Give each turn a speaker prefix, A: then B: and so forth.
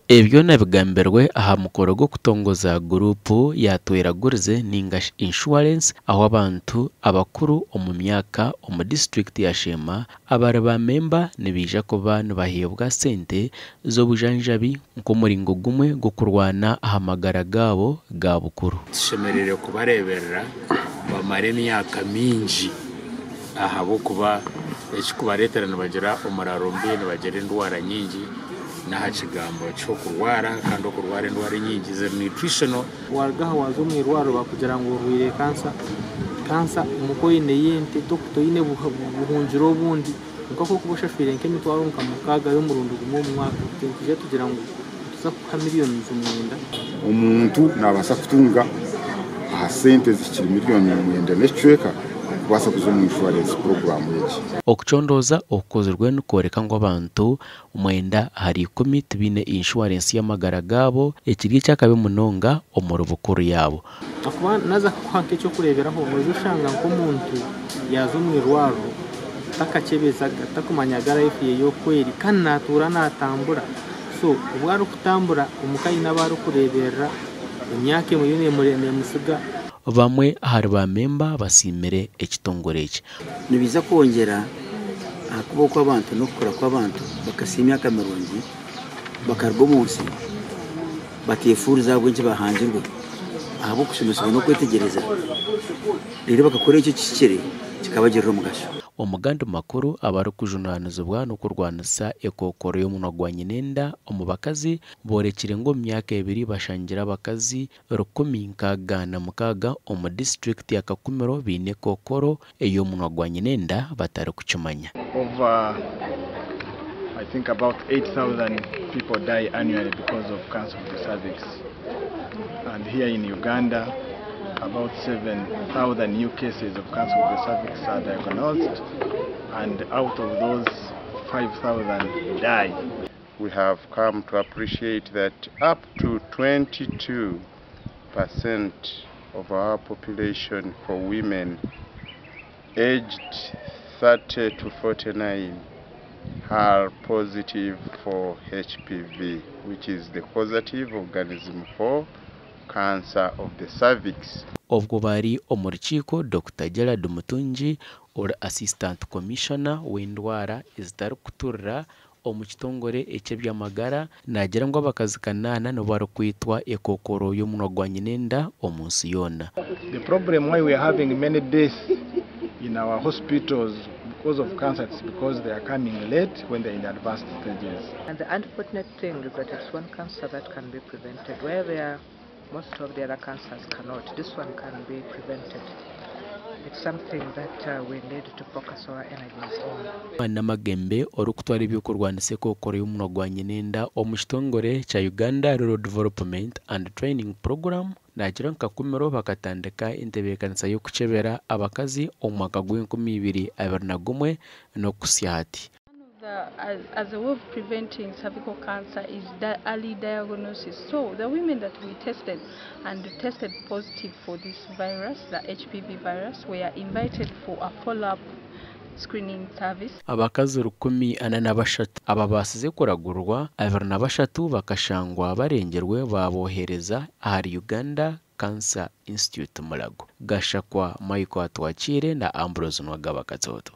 A: Ebyo nabigambirwe aha mukoro gw'okutongoza guruupu ya Tweragurize ninga shi Insurance, ahu abantu abakuru omu myaka omu disiturikiti ya Sheema abari ba memba nibaija kuba nibaheebwa sente z'obujanjabi nk'omuringo gumwe gw'okurwana aha magara gaabo ga bukuru.
B: Tushemereire kubareeberera bamare emyaka mingi, ahabw'okuba ekirikubareetera nibagira omuraro mubi, nibagira endwara nyingi n'aha kigambo ky'okurwara, kandi okurwara endwara enyingi ziri nutritional.
C: Waruga aha waaza omu irwariro bakugira ngu orwaire kansa, kansa omuka oineyo ente, toine buhungiro obundi, kwonka ku orikuba oshashwire nk'emitwaro nka 6 y'omurundi gumwe omu mwaka, nitwija tugira ngu nituza kukuha miliyoni 9.
D: Omuntu naabaasa kutunga aha sente zihikire miliyoni 9 n'ekicweka kubaasa kuza omu insurance program egi.
A: Okucondooza okukozirwe nikworeka ngu abantu 9 ahari 10 tibaine inshuwarensi y'amagara gaabo, ekiri eky'akabi munonga omuri bukuru yaabo.
C: Akuba naza kukuha nk'ekyokureeberaho, noija oshanga nk'omuntu yaaza omu irwariro takakyebezaga, takumanyaga life ye oku eri, kandi natuura natambura. So obu arikutambura, omuka aine abu arikureeberera, emyaka emuriyo neemusiga.
A: Bamwe ahari ba memba basiimire ekitongore eki.
E: Nibiza kwongyera aha kubaho kw'abantu n'okukura kw'abantu, bakasiima emyaka mirungi, bakaruga omu nsi batefuurize ahabw'enki bahangirwe, ahabw'okushomesibwa n'okwetegyereza, reero bakakora ekyo ekihikire kikabagirira omugasho.
A: Omugandi makuru, abarikujunaanizibwa n'okurwanisa ekookoro y'omunwa gwa nyinenda omu bakazi boorekire ngu omu myaka 2 bashangire abakazi 1066 omu disiturikiti ya Kakumiro baine ekookoro ey'omunwa gwa nyinenda batarikukimanya.
F: Over, I think, about 8,000 people die annually because of cancer of the cervix. And here in Uganda, about 7,000 new cases of cancer of the cervix are diagnosed, and out of those, 5,000 die.
D: We have come to appreciate that up to 22% of our population for women aged 30 to 49 are positive for HPV, which is the causative organism for cancer of the cervix.
A: Obwo bari omu rukiiko, Dr Gerald Mutungi, ori Assistant Commissioner w'endwara ezitarikuturira omu kitongore eky'eby'amagara, naagira ngu abakazi 8 nibo barikwitwa ekookoro y'omunwa gwa nyinenda omu nsi yoona.
F: The problem why we are having many deaths in our hospitals because of cancer is because they are coming late, when they're in advanced stages.
G: And the unfortunate thing is that it's one cancer that can be prevented, where there are most of the other cancers cannot. This one can be prevented. It's something that we need to focus our energies on.
A: Namagembe, orikutwara eby'okurwanisa ekookoro y'omunwa gwa nyinenda omu kitongore kya Uganda Rural Development and Training Program, naagira ngu Kakumiro bakatandika entebeekanisa y'okukyebera abakazi omu mwaka gw'e2021 n'okuhitsya hati.
H: As a way of preventing cervical cancer is the early diagnosis. So the women that we tested and tested positive for this virus, the HPV virus, were invited for a follow-up screening service.
A: Abakazi 143 ababaasize kuragurwa, 23 bakashangwa barengerwe, babohereza ahari Uganda Cancer Institute Mulago. Gashakwa Michael Atwakire na Ambrose Nwagaba Katooto.